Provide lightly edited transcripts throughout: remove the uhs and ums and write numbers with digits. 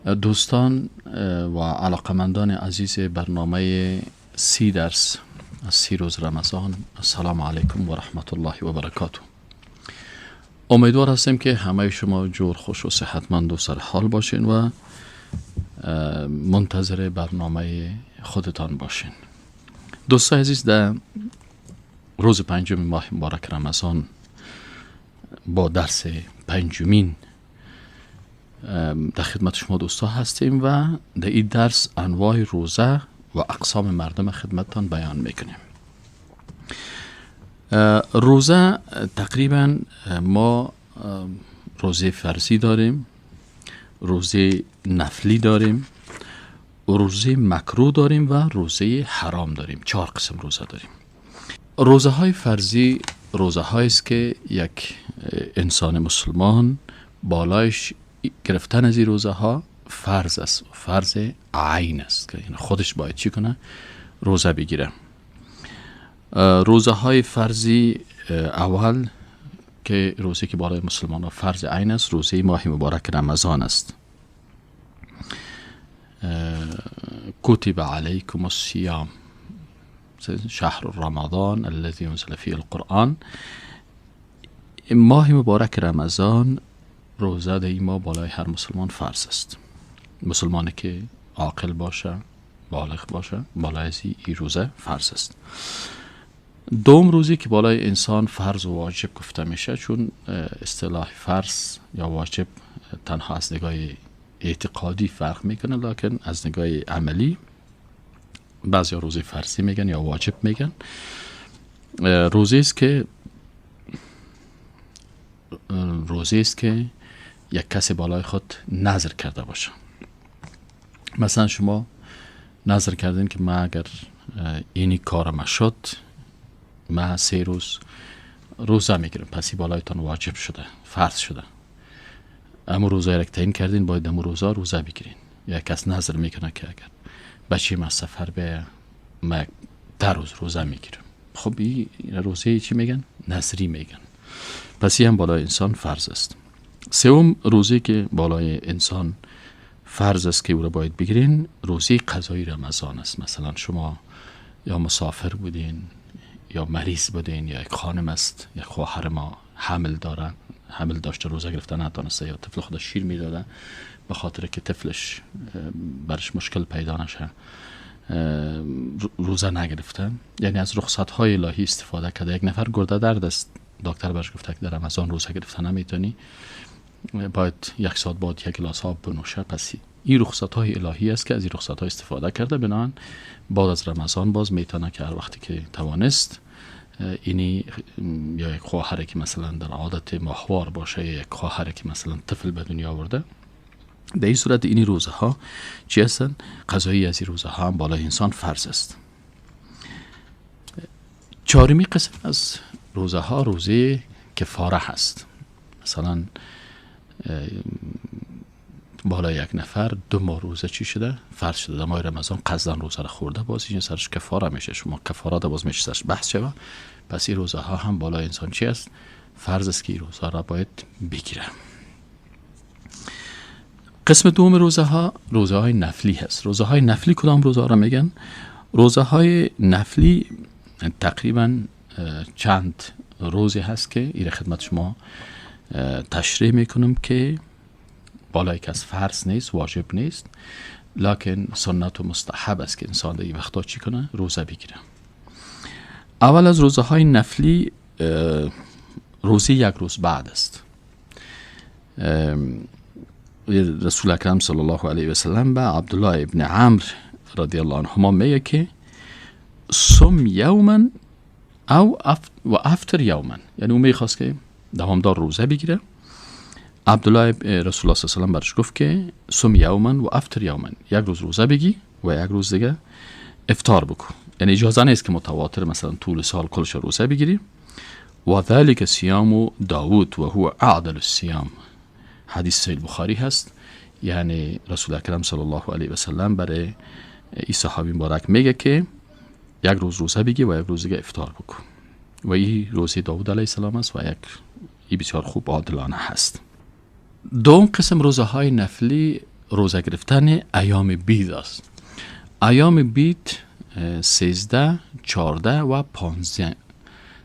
دوستان و علاقمندان عزیز برنامه 30 درس از 30 روز رمضان، السلام علیکم و رحمت الله و برکاته. امیدوار هستیم که همه شما جور، خوش و صحتمند و سرحال باشین و منتظر برنامه خودتان باشین. دوستان عزیز، در روز پنجم ماه مبارک رمضان با درس پنجمین در خدمت شما دوستا هستیم و در این درس انواع روزه و اقسام مردم خدمتتان بیان میکنیم. روزه تقریبا ما روزه فرضی داریم، روزه نفلی داریم، روزه مکروه داریم و روزه حرام داریم. 4 قسم روزه داریم. روزه های فرضی روزه هایی است که یک انسان مسلمان بالایش گرفتن از این روزه ها فرض است، فرض عین است که خودش باید چی کنه؟ روزه بگیره. روزه های فرضی اول که روزه که بالای مسلمان ها فرض عین است، روزه ماه مبارک رمضان است. کتب علیکم الصیام شهر رمضان الذي انزل فيه القرآن. ماه مبارک رمضان روزه در این ماه بالای هر مسلمان فرض است. مسلمانی که عاقل باشه، بالغ باشه، بالای از این روزه فرض است. دوم روزی که بالای انسان فرض و واجب گفته میشه، چون اصطلاح فرض یا واجب تنها از نگاه اعتقادی فرق میکنه، لکن از نگاه عملی بعضی روزه فرضی میگن یا واجب میگن. روزی است که یک کسی بالای خود نظر کرده باشه. مثلا شما نظر کردین که من اگر اینی کارم شد من 3 روز روزه میگیرم، پس این بالایتان واجب شده، فرض شده. اما روزه را که تعیین کردین باید امو روزا روزه بگیرین. یا کس نظر میکنه که اگر بچه من سفر به من 10 روز روزه میگیرم، خب این روزه چی میگن؟ نظری میگن. پس این هم بالای انسان فرض است. سوم روزه که بالای انسان فرض است که او را باید بگیرین، روزه قضایی رمضان است. مثلا شما یا مسافر بودین یا مریض بودین یا یک خانم است، یک خواهر ما حمل داره، حمل داشته، روزه گرفته نتانسته یا طفل خودش شیر میداده، به خاطر که طفلش برش مشکل پیدا نشه روزه نگرفته، یعنی از رخصت های الهی استفاده کرده. یک نفر گرده درد است، دکتر برش گفته که در رمضان روزه گرفته نمیتونی، باید 1 ساعت بعد 1 گلاس آب بنوشه. پس این رخصت های الهی است که از این رخصت های استفاده کرده، بنابراین بعد از رمضان باز میتونه که هر وقتی که توانست اینی، یا یک خواهر که مثلا در عادت ماهوار باشه، یا یک خواهر که مثلا طفل به دنیا آورده، در این صورت اینی روزه ها چی هستن؟ قضایی از این روزه ها هم بالای انسان فرض است. چهارمی قسم از روزه ها روزه کفاره هست. مثلا بالای یک نفر 2 ماه روزه چی شده؟ فرض شده. در ماه رمضان قصداً روزه را خورده، باز این سرش کفاره میشه، شما کفاره ده باز میشه سرش بحث شوه. پس این روزه ها هم بالای انسان چی است؟ فرض است که این روزه را باید بگیره. قسم دوم روزه ها روزه های نفلی هست. روزه های نفلی کدام روزه ها را میگن؟ روزه های نفلی تقریبا چند روزی هست که این خدمت شما تشریح میکنم که بالای کس فرض نیست، واجب نیست، لکن سنت و مستحب است که انسان در این وقتا چی کنه؟ روزه بگیره. اول از روزه های نفلی روزه 1 روز بعد است. رسول اکرم صلی الله علیه و سلم به عبدالله ابن عمرو رضی الله عنهما میگه که صم یوما او و افطر یوما، یعنی او میخواست که دوامدار روزه بگیره. عبدالله رسول الله صلی الله علیه و سلم برش گفت که صم یوما و افطر یوما، 1 روز روزه بگی و 1 روز دیگه افطار بکن. یعنی اجازه نیست که متواتر مثلا طول سال کلش روزه بگیری. و ذلك صيام داوود و هو اعدل الصيام، حدیث صحیح بخاری هست. یعنی رسول اکرم صلی الله علیه و سلم برای این صحابی مبارک میگه که 1 روز روزه بگی و 1 روز دیگه افطار بکن. و این روزه داوود علیه السلام است و یک این بسیار خوب عادلانه هست. دوم قسم روزه های نفلی روزه گرفتن ایام بید است. ایام بید 13، 14 و 15،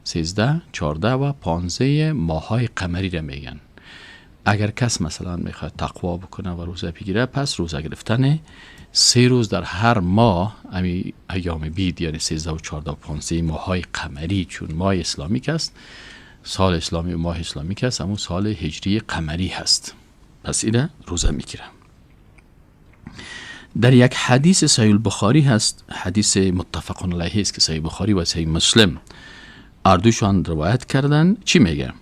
13، 14 و 15 ماهای قمری را میگن. اگر کس مثلا میخواد تقوا بکنه و روزه بگیره، پس روزه گرفتن 3 روز در هر ماه ایام بید، یعنی 13 و 14 و 15 ماهای قمری، چون ماه اسلامی است، سال اسلامی و ماه اسلامی است، همون سال هجری قمری هست، پس اینه روزه میگیره. در یک حدیث صحیح البخاری هست، حدیث متفق علیه است که صحیح بخاری و صحیح مسلم اردوشان روایت کردن. چی میگه؟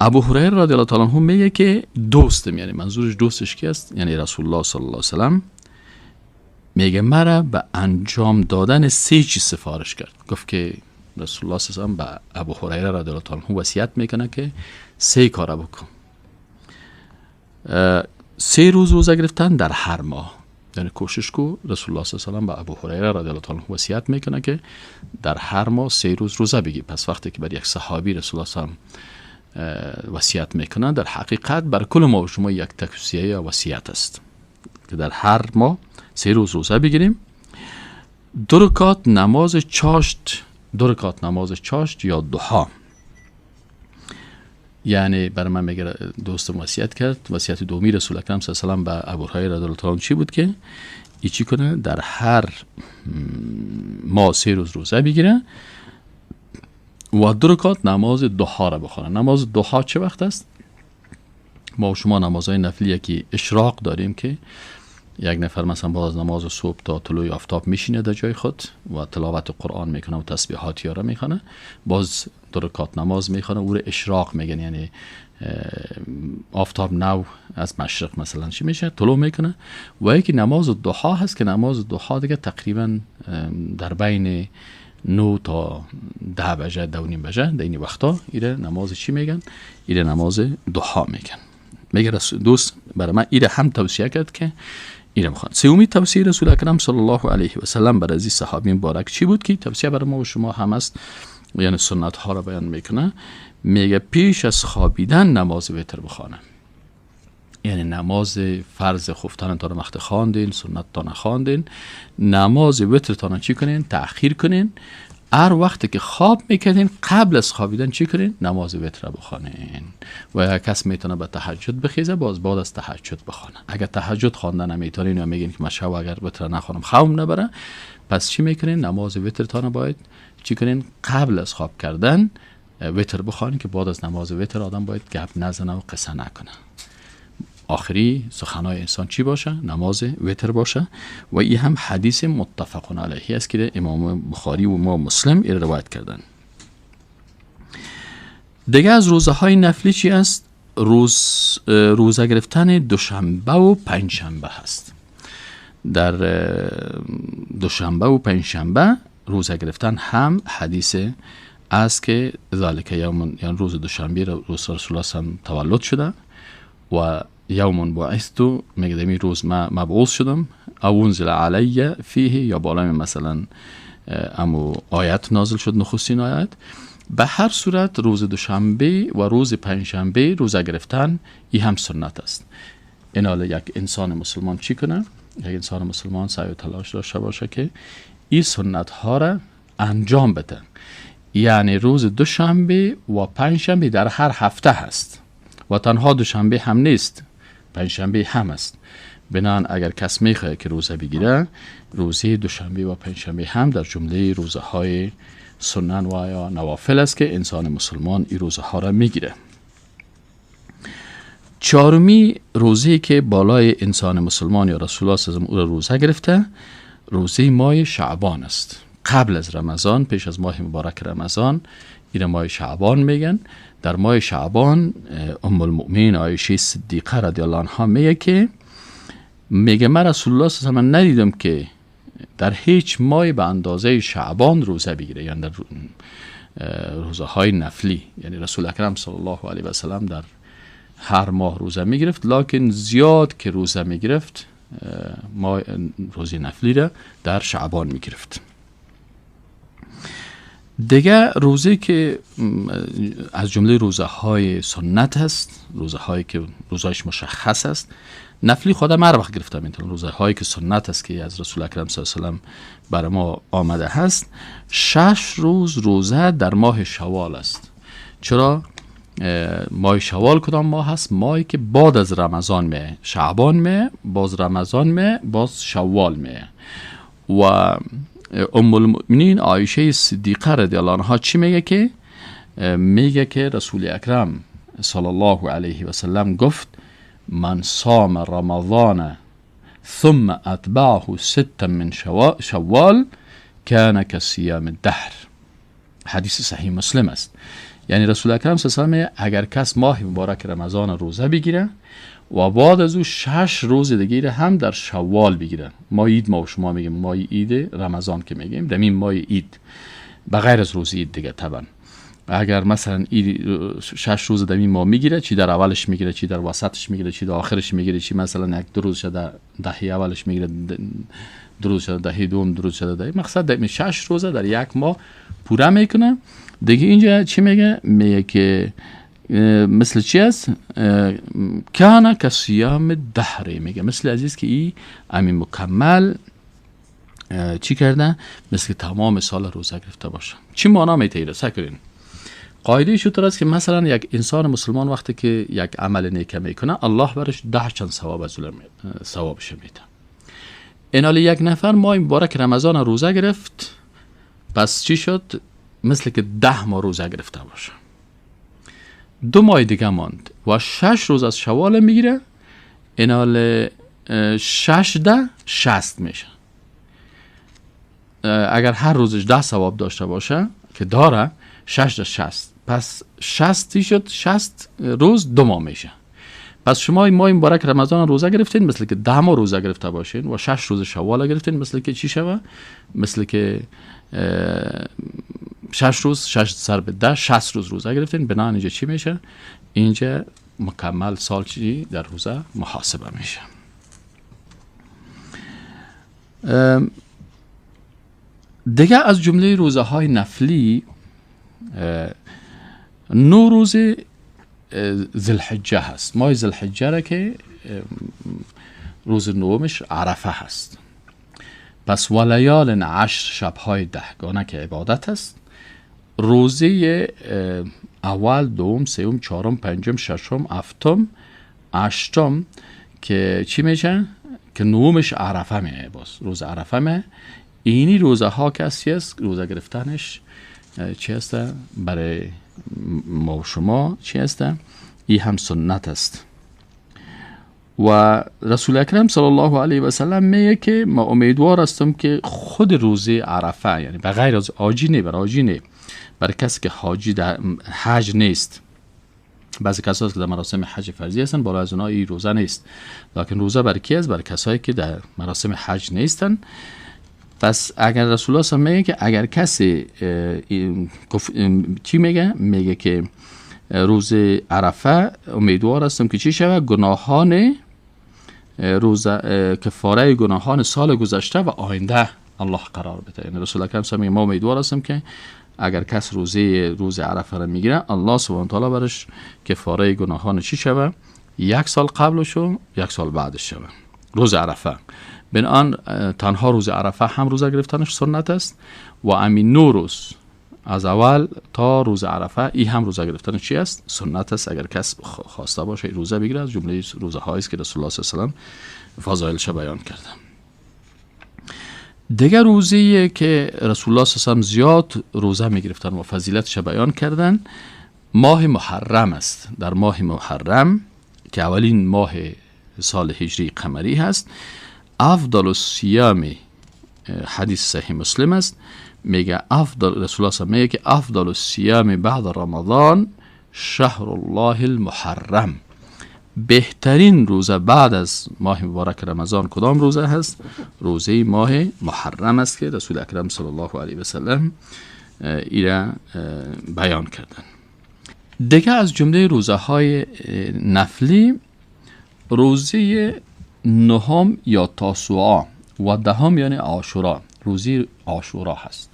ابو هریره رضی الله تعالی عنه میگه که دوستم، یعنی منظورش دوستش کی است؟ یعنی رسول الله صلی الله علیه و سلم، میگه مرا به انجام دادن 3 چیز سفارش کرد. گفت که رسول الله صلی الله علیه و سلم به ابو هریره رضی الله تعالی عنه وصیت میکنه که 3 کار بکن. 3 روز روزه گرفتن در هر ماه، یعنی کوشش کو. رسول الله صلی الله علیه و سلم به ابو هریره رضی الله تعالی عنه وصیت میکنه که در هر ماه 3 روز روزه بگیر. پس وقتی که بر یک صحابی رسول الله صلی الله علیه و سلم وصیت میکنه، در حقیقت بر کل ما و شما یک توصیه یا وصیت است که در هر ماه 3 روز روزه بگیریم. 2 رکعت نماز چاشت، 2 رکعت نماز چاشت یا ضحا. یعنی بر من میگه دوستم وصیت کرد، وصیت دومی رسول اکرم صلی الله علیه و سلم به ابو هریره رضی الله تعالی عنه چی بود که ای چی کنه؟ در هر ماه 3 روز روزه بگیره و 2 رکعت نماز ضحا را بخونه. نماز ضحا چه وقت است؟ ما و شما نمازهای نفلی یکی اشراق داریم که یک نفر مثلا باز نماز صبح تا طلوع آفتاب میشینه در جای خود و تلاوت قرآن میکنه و تسبیحات یارا میخونه، باز 2 رکعت نماز میخونه، او رو اشراق میگن، یعنی آفتاب نو از مشرق مثلا چی میشه طلوع میکنه. و یکی نماز ضحا هست که نماز ضحا دیگه تقریبا در بین 9 تا 10 بجه، 2:30 بجه، در این وقتا ایره نماز چی میگن؟ ایره نماز ضحا میگن. میگه دوست برای من ایره هم توصیه کرد که ایره بخوان. سومی توصیه رسول اکرم صلی الله علیه و سلم بر از صحابی مبارک چی بود که توصیه برای ما و شما هم است، یعنی سنت ها را بیان میکنه. میگه پیش از خوابیدن نماز وتر بخوانه، یعنی نماز فرض خفتن تا وقت خواندین، سنت تا نخواندین، نماز وتر تا چی کنین؟ تأخیر کنین. هر وقت که خواب میکردین قبل از خوابیدن چی کنین؟ نماز وتر بخوانین. و یک کس میتونه به تهجد بخیزه، باز بعد از تهجد بخوانه. اگر تهجد خواندن نمیتونین یا میگین که من شب اگر وتر نخوانم خوابم نبره، پس چی میکنین؟ نماز وتر تا باید چی کنین؟ قبل از خواب کردن وتر بخوانین که بعد از نماز وتر آدم باید گپ نزنه و قصه نکنه. آخری سخنای انسان چی باشه؟ نماز وتر باشه. و این هم حدیث متفق علیه است که امام بخاری و ما مسلم این روایت کردن. دیگه از روزه های نفلی چی است؟ روزه گرفتن دوشنبه و پنجشنبه هست. در دوشنبه و پنجشنبه روزه گرفتن هم حدیث است که ذالک یوم، یعنی روز دوشنبه روز رسول الله صلی تولد شده و یوم بعثت، میگه دمی روز ما مبعوث شدم، او انزل علی فیه، یا بالای مثلا امو آیت نازل شد، نخستین آیت. به هر صورت روز دوشنبه و روز پنجشنبه روزه گرفتن ای هم سنت است. این حالا یک انسان مسلمان چی کنه؟ یک انسان مسلمان سعی و تلاش داشته باشه که این سنت ها را انجام بده. یعنی روز دوشنبه و پنجشنبه در هر هفته هست و تنها دوشنبه هم نیست، پنجشنبه هم است. بنان اگر کس میخواد که روزه بگیره، روزه دوشنبه و پنجشنبه هم در جمله روزه های سنن و یا نوافل است که انسان مسلمان این روزه ها را میگیره. چهارمی روزه که بالای انسان مسلمان یا رسول الله صلی الله علیه و آله او را روزه گرفته، روزه ماه شعبان است. قبل از رمضان، پیش از ماه مبارک رمضان، این ماه شعبان میگن. در ماه شعبان ام المؤمنین عایشه صدیقه رضی الله عنها میگه که میگه من رسول الله صلی الله علیه و آله ندیدم که در هیچ ماه به اندازه شعبان روزه بگیره، یعنی در روزه های نفلی. یعنی رسول اکرم صلی الله علیه و سلم در هر ماه روزه میگرفت، لکن زیاد که روزه میگرفت ماه روزه نفلی را در شعبان میگرفت. دیگه روزه که از جمله روزه های سنت هست، روزه هایی که روزهایش مشخص است، نفلی خودم هر وقت گرفته میتونم. روزه هایی که سنت است که از رسول اکرم صلی الله علیه و سلم بر ما آمده هست، 6 روز روزه در ماه شوال است. چرا ماه شوال کدام ماه هست؟ ماهی که بعد از رمضان می، شعبان می، باز رمضان می، باز شوال می. و ام المؤمنین عایشه صدیقه رضی الله عنها چی میگه؟ که میگه که رسول اکرم صلی الله علیه و سلم گفت من صام رمضان ثم اتبعه 6 من شوال كان كصيام الدهر. حدیث صحیح مسلم است. یعنی رسول اکرم صلی الله علیه و سلم اگر کس ماه مبارک رمضان روزه بگیره و بعد از او 6 روز دیگه هم در شوال بگیره، ما عید ما و شما میگیم ماه عید رمضان که میگیم، در این ماه عید بغیر از روز عید دیگه طبعا اگر مثلا 6 روز در این ماه میگیره، چی در اولش میگیره، چی در وسطش میگیره، چی در آخرش میگیره، چی مثلا یک دو روز شده دهه اولش میگیره، دو روز شده دهه دوم، دو روز شده دهه، مقصد در 6 روزه در یک ماه پوره میکنه دیگه. اینجا چی میگه؟ میگه که مثل چی است؟ کان کصیام الدهر. میگه مثل عزیز که ای امین مکمل چی کرده؟ مثل تمام سال روزه گرفته باشه. چی معنا میته؟ سکرین قاعده شطور است که مثلا یک انسان مسلمان وقتی که یک عمل نیک میکنه، الله برش 10 چند ثواب از ثوابش میده. اینال یک نفر ماه مبارک رمضان روزه گرفت، پس چی شد؟ مثل که 10 ماه روزه گرفته باشه. 2 ماه دیگه ماند و 6 روز از شوال میگیره، اینال 6 ده 60 میشه. اگر هر روزش 10 ثواب داشته باشه که داره، 6 ده 60، پس 60 شد، 60 روز 2 ماه میشه. پس شما ماه مبارک رمضان روزه گرفتین، مثل که 10 ماه روزه گرفته باشین و 6 روز شوال گرفتین، مثل که چی شوه؟ مثل که 6 روز، 6 سر به 10، 60 روز روزه گرفتین. بنابراین اینجا چی میشه؟ اینجا مکمل سال چی در روزه محاسبه میشه. دیگه از جمله روزه های نفلی 9 روز ذوالحجه هست. ماه ذوالحجه را که روز نومش عرفه هست. پس ولیال 10 شبهای دهگانه که عبادت هست، روزه اول، دوم، سوم، چهارم، پنجم، ششم، هفتم، هشتم که چی میشه؟ که نومش عرفه میه، باز روز عرفه میه. اینی روزه ها کسی است روزه گرفتنش چی هست برای ما و شما چی هست؟ این هم سنت است. و رسول اکرم صلی الله علیه و سلم میگه که ما امیدوار هستم که خود روزه عرفه، یعنی بغیر از حاجی نه، برای حاجی نه، برای کسی که حاجی در حج نیست، بعضی کسایی که در مراسم حج فرضی هستن بالای از اونها این روزه نیست، لکن روزه برای کی است؟ برای کسایی که در مراسم حج نیستن. پس اگر رسول الله صلی میگه که اگر کسی چی میگه؟ میگه که روز عرفه امیدوار هستم که چی شود؟ گناهان روز کفاره گناهان سال گذشته و آینده الله قرار بده. یعنی رسول اکرم صلی میگه ما امیدوار هستم که اگر کس روز عرفه را میگیره، الله سبحانه تعالی برش کفاره گناهان چی شود؟ 1 سال قبلش و 1 سال بعدش شود. روز عرفه بنان تنها روز عرفه هم روزه گرفتنش سنت است و امین 9 روز از اول تا روز عرفه ای هم روزه گرفتن چی است؟ سنت است. اگر کس خواسته باشه روزه بگیره، از جمله روزه هایی است که رسول الله صلی الله علیه و سلم فضایلش بیان کرده. دیگر روزی که رسول الله صلی الله علیه و سلم زیاد روزه میگرفتن و فضیلتش بیان کردن ماه محرم است. در ماه محرم که اولین ماه سال هجری قمری هست، افضل الصیام، حدیث صحیح مسلم است، میگه افضل، رسول الله صلی الله علیه و میگه که افضل الصیام بعد رمضان شهر الله المحرم. بهترین روزه بعد از ماه مبارک رمضان کدام روزه هست؟ روزه ماه محرم است که رسول اکرم صلی الله علیه و سلم ایره بیان کردن. دیگه از جمله روزه های نفلی روزه 9 یا تاسوعا و 10 یعنی عاشورا، روزی عاشورا هست.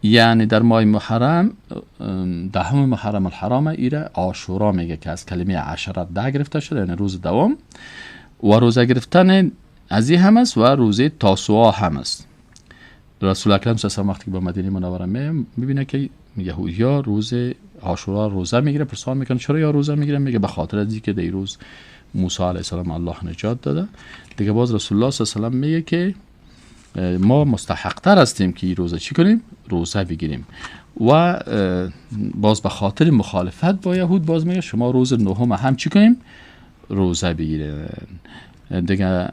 یعنی در ماه محرم، 10 محرم الحرام ایره عاشورا میگه که از کلمه عشره 10 گرفته شده، یعنی روز دوم. و روزه گرفتن از این هم است و روزه تاسوعا هم است. رسول اکرم صلی الله علیه و وقتی که به مدینه منوره میبینه که یهودیا روز عاشورا روزه میگیره، پرسان میکنه چرا یا روزه میگیره؟ میگه به خاطر از اینکه در روز موسی علیه السلام الله نجات داده. دیگه باز رسول الله صلی الله علیه و میگه که ما مستحق تر هستیم که این روزه چی کنیم؟ روزه بگیریم. و باز به خاطر مخالفت با یهود باز میگه شما روز نهم هم چی کنیم؟ روزه بگیریم. دیگه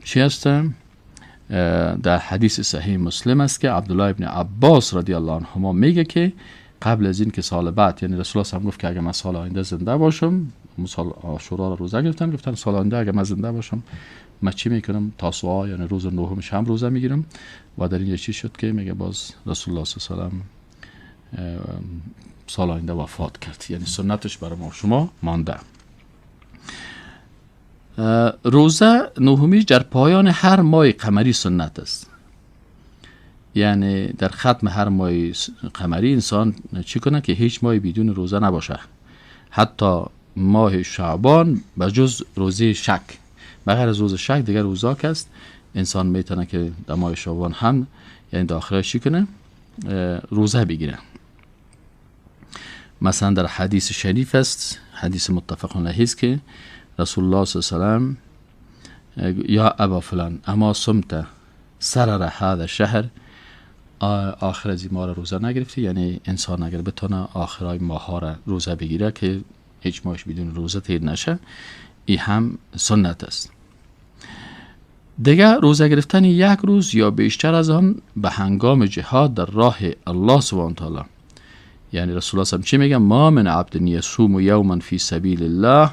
چی هستم؟ در حدیث صحیح مسلم است که عبدالله ابن عباس رضی الله عنهما میگه که قبل از این که سال بعد، یعنی رسول الله هم گفت که اگه من سال آینده زنده باشم، سال عاشورا رو روزه گرفتن، گفتن سال آینده اگه من زنده باشم من چی میکنم؟ تاسوعا یعنی روز نهمش هم روزه میگیرم. و در اینجا چی شد که میگه باز رسول الله صلی الله علیه و سال آینده وفات کرد، یعنی سنتش برای ما شما مانده. روزه نهمیش در پایان هر ماه قمری سنت است، یعنی در ختم هر ماه قمری انسان چی کنه که هیچ ماه بدون روزه نباشه، حتی ماه شعبان بجز روزه شک، بغیر از روز شک دیگر روزا که است انسان میتونه که در ماه شعبان هم یعنی در آخرش چی کنه؟ روزه بگیره. مثلا در حدیث شریف است، حدیث متفق علیه است که رسول الله صلی الله علیه و سلم یا ابا فلان اما صمت سرر هذا الشهر، آخر از این ماه را روزه نگرفتی، یعنی انسان اگر بتونه آخرای ماه را روزه بگیره که هیچ ماهش بدون روزه تیر نشه، این هم سنت است. دیگه روزه گرفتن یک روز یا بیشتر از آن به هنگام جهاد در راه الله سبحانه تعالی، یعنی رسول الله صلی چی میگه؟ ما من عبد یصوم یوما فی سبیل الله،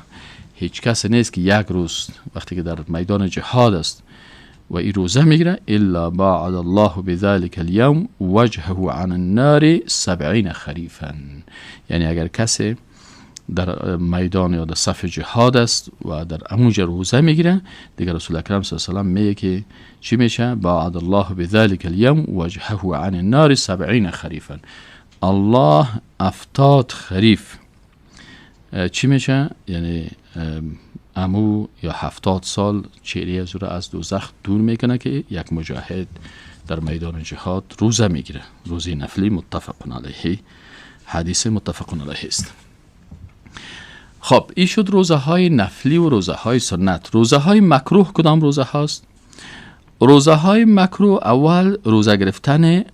هیچ کس نیست که یک روز وقتی که در میدان جهاد است و این روزه میگیره، الا باعد الله بذلك اليوم وجهه عن النار 70 خریفا، یعنی اگر کسی در میدان یا در صف جهاد است و در امونجا روزه میگیره، دیگر رسول اکرم صلی الله علیه و سلم میگه که چی میشه؟ باعد الله بذلك اليوم وجهه عن النار 70 خریفا، الله 70 خریف چی میشه؟ یعنی امو یا 70 سال چهره از او را از دوزخ دور میکنه که یک مجاهد در میدان جهاد روزه میگیره، روزه نفلی متفق علیه، حدیث متفق علیه است. خب این شد روزه های نفلی و روزه های سنت. روزه های مکروه کدام روزه هاست؟ روزه های مکروه اول روزه گرفتن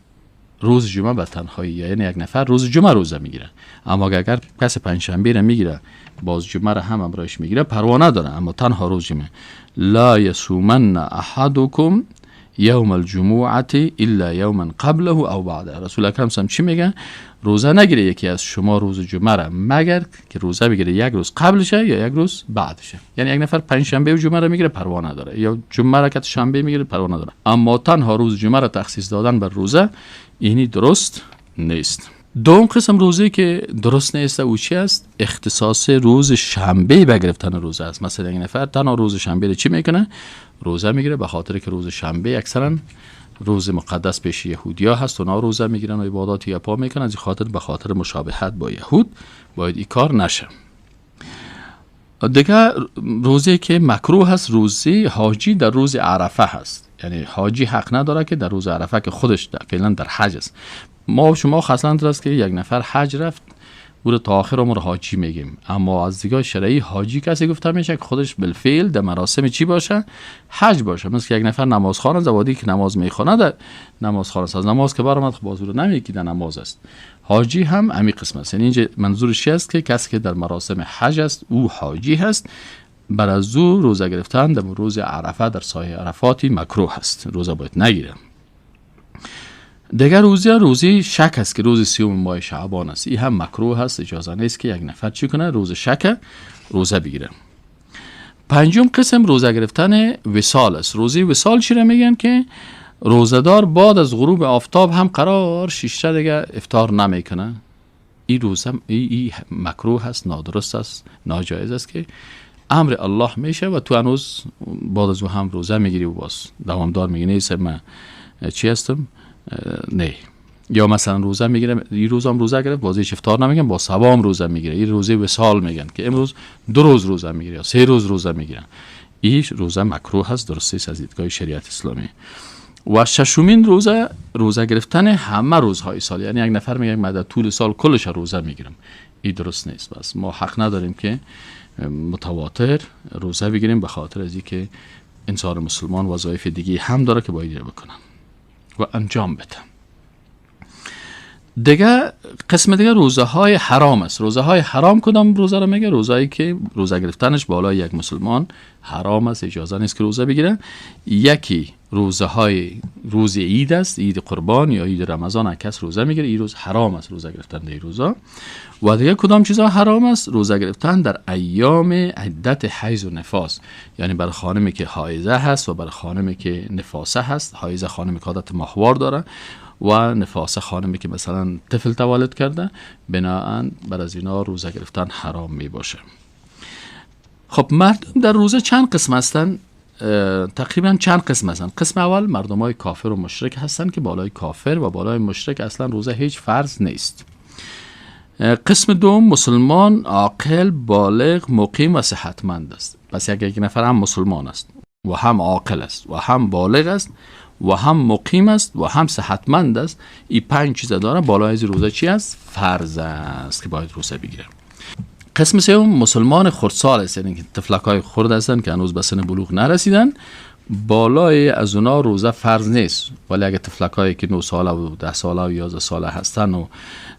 روز جمعه به تنهایی، یعنی یک نفر روز جمعه روزه میگیره، اما اگر کس پنجشنبه را میگیره باز جمعه را هم امرایش میگیره پروا نداره، اما تنها روز جمعه. لا یصومن احدکم یوم الجمعه الا یوما قبله او بعده. رسول اکرم صلی چی میگه؟ روزه نگیره یکی از شما روز جمعه را مگر که روزه بگیره یک روز قبلشه یا یک روز بعدشه. یعنی یک نفر پنجشنبه و جمعه را میگیره پروا نداره، یا جمعه را که شنبه میگیره پروا نداره، اما تنها روز جمعه را تخصیص دادن بر روزه اینی درست نیست. دوم قسم روزه که درست نیست او چی است؟ اختصاص روز شنبه به گرفتن روزه است. مثلا یک نفر تنها روز شنبه چی میکنه؟ روزه میگیره، به خاطر که روز شنبه اکثرا روز مقدس پیش یهودیا هست و اونا روزه میگیرن و عبادات یپا میکنن، از این خاطر به خاطر مشابهت با یهود باید این کار نشه. دیگه روزی که مکروه هست روزه حاجی در روز عرفه هست، یعنی حاجی حق نداره که در روز عرفه که خودش فعلا در حج است. ما و شما خاصا است که یک نفر حج رفت او رو تا آخر عمر حاجی میگیم، اما از دیگاه شرعی حاجی کسی گفته میشه که خودش بالفعل در مراسم چی باشه؟ حج باشه. مثل که یک نفر نمازخوان است، وادی که نماز میخونه در نمازخوان است، از نماز که برآمد خب باز او رو نمیگی در نماز است. حاجی هم همین قسم است. یعنی اینجا منظورش چی است؟ که کسی که در مراسم حج است او حاجی هست، بر از او روزه گرفتن در روز عرفه در سایه عرفاتی مکروه است، روزه باید نگیره. دیگر روزی شک است که روز 30 ماه شعبان است، این هم مکروه است، اجازه نیست که یک نفر چی کنه؟ روز شک روزه بگیره. پنجم قسم روزه گرفتن وصال است. روزه وصال چی را میگن؟ که روزه‌دار بعد از غروب آفتاب هم قرار شیشته دیگه افطار نمیکنه. این روزه این مکروه است، نادرست است، ناجایز است که امر الله میشه و تو هنوز بعد از او هم روزه میگیری و باز دوامدار میگی نیست من چی هستم؟ نه. یا مثلا روزه میگیره، این روز هم روزه گرفت، باز هیچ افطار نمیگن، با صبا هم روزه میگیره. این روزه وصال میگن که امروز 2 روز روزه میگیره یا 3 روز روزه میگیرن. این روزه مکروه هست، درست است از دیدگاه شریعت اسلامی. و ششمین روزه، روزه گرفتن همه روزهای سال، یعنی یک نفر میگه من در طول سال کلش روزه میگیرم، این درست نیست. بس ما حق نداریم که متواتر روزه بگیریم، به خاطر از اینکه انسان مسلمان وظایف دیگه هم داره که باید بکنن و انجام بده. دیگه قسم دیگه روزه های حرام است. روزه های حرام کدام روزه رو میگه؟ روزهایی که روزه گرفتنش بالای یک مسلمان حرام است، اجازه نیست که روزه بگیره. یکی روزه های روز عید است، عید قربان یا عید رمضان، کس روزه میگیره، این روز حرام است روزه گرفتن در روزا. و دیگه کدام چیزا حرام است؟ روزه گرفتن در ایام عدت حیض و نفاس، یعنی بر خانمی که حایضه هست و بر خانمی که نفاسه هست. حایضه خانمی که عادت ماهوار داره و نفاسه خانمی که مثلا طفل تولد کرده، بناهن بر از اینا روزه گرفتن حرام می باشه. خب مردم در روزه چند قسم هستن؟ تقریبا چند قسم هستن. قسم اول مردم های کافر و مشرک هستن که بالای کافر و بالای مشرک اصلا روزه هیچ فرض نیست. قسم دوم مسلمان عاقل، بالغ، مقیم و صحتمند است. پس یک نفر هم مسلمان است و هم عاقل است و هم بالغ است و هم مقیم است و هم صحتمند است، این 5 چیز داره، بالای از روزه چی است؟ فرض است که باید روزه بگیره. قسم سوم مسلمان خردسال است، یعنی طفلک های خرد هستند که هنوز به سن بلوغ نرسیدن، بالای از اونا روزه فرض نیست. ولی اگه طفلک هایی که 9 ساله و 10 ساله و 11 ساله هستن و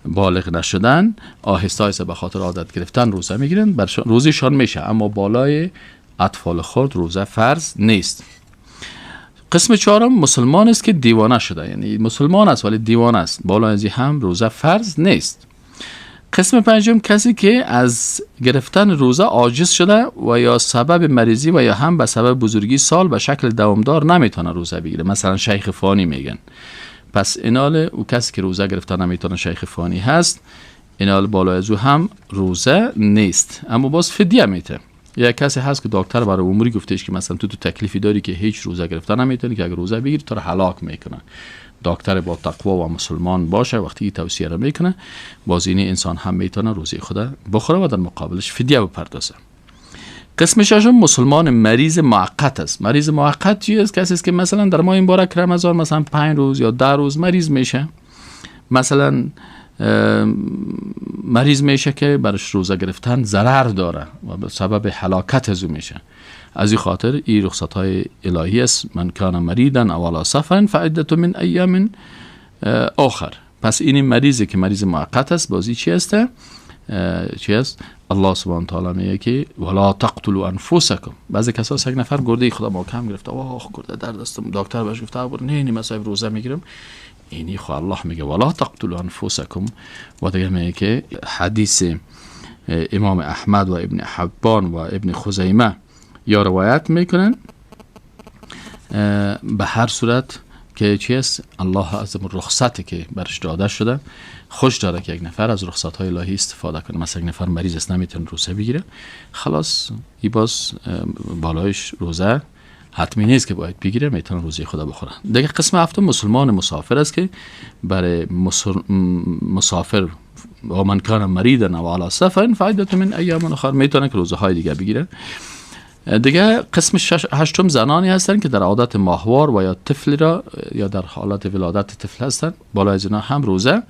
بالغ نشدن، آهسته آهسته به خاطر عادت گرفتن روزه میگیرن، روزشان میشه، اما بالای اطفال خرد روزه فرض نیست. قسم چهارم مسلمان است که دیوانه شده، یعنی مسلمان است ولی دیوانه است، بالای از هم روزه فرض نیست. قسم پنجم کسی که از گرفتن روزه عاجز شده و یا سبب مریضی و یا هم به سبب بزرگی سال به شکل دوامدار نمیتونه روزه بگیره، مثلا شیخ فانی میگن. پس اینال او کسی که روزه گرفتن نمیتونه، شیخ فانی هست، اینال بالای از او هم روزه نیست، اما باز فدیه میته. یا کسی هست که دکتر برای عمری گفتش که مثلا تو تکلیفی داری که هیچ روزه گرفتن نمیتونی، که اگر روزه بگیری تو رو هلاک میکنه. دکتر با تقوا و مسلمان باشه، وقتی این توصیه رو میکنه، باز این انسان هم میتونه روزه خود بخوره و در مقابلش فدیه بپردازه. قسم ششم مسلمان مریض موقت است. مریض موقت چیه؟ کسی است که مثلا در ماه مبارک رمضان مثلا 5 روز یا 10 روز مریض میشه، مثلا مریض میشه که برش روزه گرفتن ضرر داره و به سبب هلاکت از او میشه. از این خاطر این رخصت های الهی است، من کان مریضا او علی سفر فعدة من ایام آخر. پس این مریضی که مریض موقت است، بازی چی است؟ چی است؟ الله سبحانه تعالی میگه که ولا تقتلوا انفسکم. بعضی کسا یک نفر گرده خدا محکم گرفته، آه گرده درد است، دکتر بهش گفته برو نه نه من روزه میگیرم، اینی خو الله میگه ولا تقتلوا انفسکم. و دیگه میگه که حدیث امام احمد و ابن حبان و ابن خزیمه یا روایت میکنن، به هر صورت که چی است؟ الله از رخصتی که برش داده شده خوش داره که یک نفر از رخصت های الهی استفاده کنه. مثلا یک نفر مریض است نمیتونه روزه بگیره، خلاص ای باز بالایش روزه حتمی نیست که باید بگیره، میتونه روزه خدا بخوره. دیگه قسم هفتم مسلمان مسافر است که برای مسافر و من کان مریضا او علی سفر فعدة من ایام اخر، میتونه که روزه های دیگه بگیره. دیگه قسم هشتم زنانی هستند که در عادت ماهوار و یا طفل را یا در حالت ولادت طفل هستند، بالای از اینا هم روزه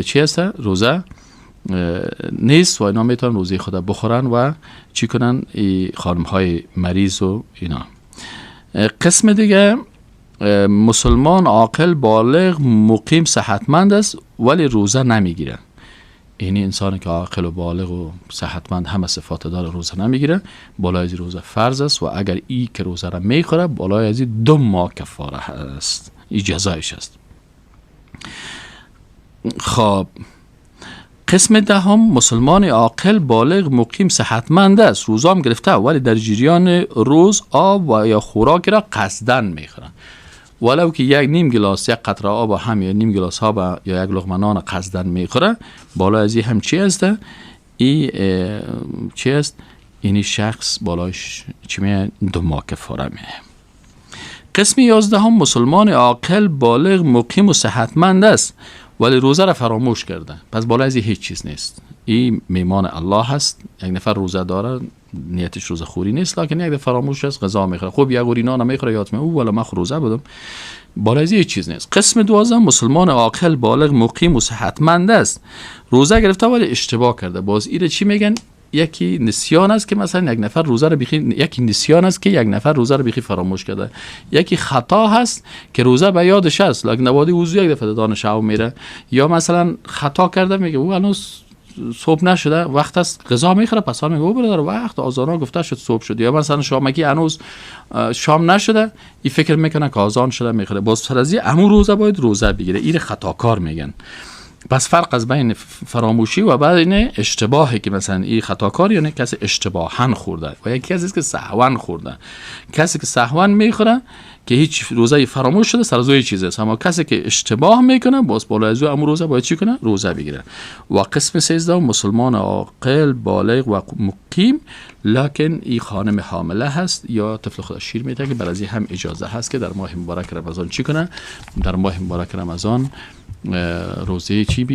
چی هست؟ روزه نیست و اینا میتونن روزه خدا بخورن و چی کنن؟ خانم های مریض و اینا. قسم دیگه مسلمان عاقل بالغ مقیم صحتمند است ولی روزه نمیگیره. اینی انسانی که عاقل و بالغ و صحتمند همه صفات داره روزه نمیگیره، بالای از روزه فرض است و اگر ای که روزه را میخوره بالای از 2 ماه کفاره است، ای جزایش است. خب قسم دهم مسلمان عاقل بالغ مقیم صحتمند است، روزه هم گرفته ولی در جریان روز آب و یا خوراک را قصدن میخورن، ولو که یک نیم گلاس یک قطره آب هم یا نیم گلاس آب یا یک لقمه نان قصدن میخوره، بالای از این هم چی است؟ ای چی است؟ اینی شخص بالایش چی میه؟ 2 ماه کفاره میه. قسم 11 هم مسلمان عاقل بالغ مقیم و صحتمند است ولی روزه را فراموش کرده، پس بالای از هیچ چیز نیست، این میمان الله هست. یک نفر روزه داره نیتش روزه خوری نیست، لکن یک فراموش است غذا میخوره. خب یک قوری نان میخوره یاد می او ولی من روزه بودم، بالای هیچ چیز نیست. قسم 12 مسلمان عاقل بالغ مقیم و صحتمند است، روزه گرفته ولی اشتباه کرده. باز ایره چی میگن؟ یکی نسیان است که مثلا یک نفر روزه رو بیخی، یکی نسیان است که یک نفر روزه رو بیخی فراموش کرده، یکی خطا هست که روزه به یادش است لکن نوادی وضو یک دفعه دانش او میره، یا مثلا خطا کرده میگه او هنوز صبح نشده وقت است غذا میخوره، پس میگه او برادر وقت آذان گفته شد صبح شد، یا مثلا شامکی هنوز شام نشده این فکر میکنه که آذان شده میخوره، باز سر از همون روزه باید روزه بگیره. این خطاکار میگن. پس فرق از بین فراموشی و بین اشتباهی که مثلا این خطاکار یعنی کسی اشتباهاً خورده و یکی کسی که سهواً خورده. کسی که سهواً میخوره که هیچ روزه فراموش شده سر از او چیز است، اما کسی که اشتباه میکنه باز بالای از او امر روزه باید چی کنه؟ روزه بگیره. و قسم 13 مسلمان عاقل بالغ و مقیم لکن این خانم حامله هست یا طفل خود شیر میده که برای هم اجازه هست که در ماه مبارک رمضان چی کنه؟ در ماه مبارک رمضان روزه چی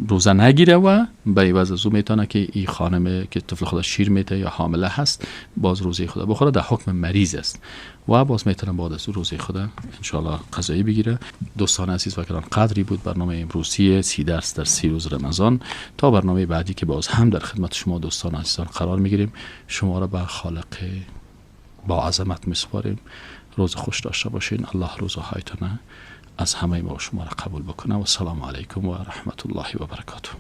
روزه نگیره و به عوض از او میتونه که این خانم که طفل خود شیر میده یا حامله هست باز روزه خود بخوره، در حکم مریض است و باز میتونه بعد از او روزه خود انشالله قضایی بگیره. دوستان عزیز و گران قدری بود برنامه امروزی 30 درس در 30 روز رمضان. تا برنامه بعدی که باز هم در خدمت شما دوستان عزیزان قرار میگیریم، شما را به خالق با عظمت میسپاریم. روز خوش داشته باشین. الله روزهایتان از همه ما شما را قبول بکنه. و السلام علیکم و رحمت الله و برکاته.